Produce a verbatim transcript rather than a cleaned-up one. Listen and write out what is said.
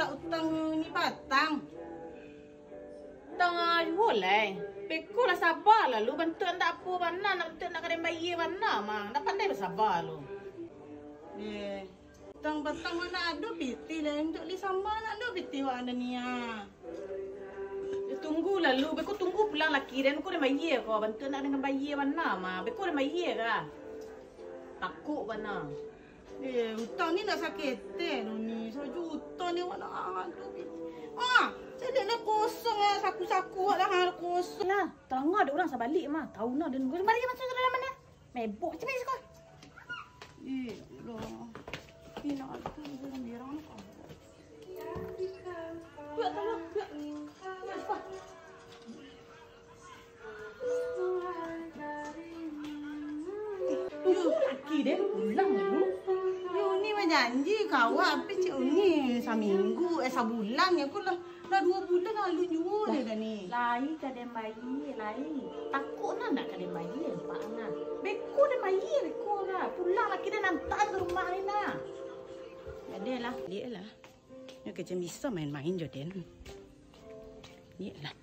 Utang ni batang. Utang juo lai. Beko lah saba lah lu, bantuak ndak apo bana, nak bantuak ndak ka den bayia bana mah. Ndak pandai basaba lu. Eh, utang batang mah nak ado pitih lai, untuak li samba nak ado pitih wak ado nia. Eh, tunggu lah lu, beko tunggu pulang laki den, beko den bayia ko, bantuak ndak den bayia bana mah. Beko den bayia ka? Takuk bana. Eh, utang ni nak sakete doh ni. Sajuta ni awak nak ado. Ah, caliak lah kosong lah, saku-saku awak lah kosong. Lah, tangah dek urang sabalik mah. Tahu nah, den mari masuk ka dalam mah. Mebok, cepat siko. Eh, ya Allah. Ni nak ado urang birang ni kau. Duduak, duduak, duduak. Duduak, siko. Yo, laki den pulang lu. Yo, Uni bajanji ka awak, tapi cek Uni saminggu, eh, sabulan ya, ko lah, lah duo bulan lalu juo deh dah ni. Lai ka den bayia, lai. Takuk nah ndak ka den bayia, pak nah. Beko den bayia, beko lah. Pulang laki den antaan ka rumah ni nah. Jadi lah, liek lah. Nyo kecen bisa main-main jo den. Liek lah.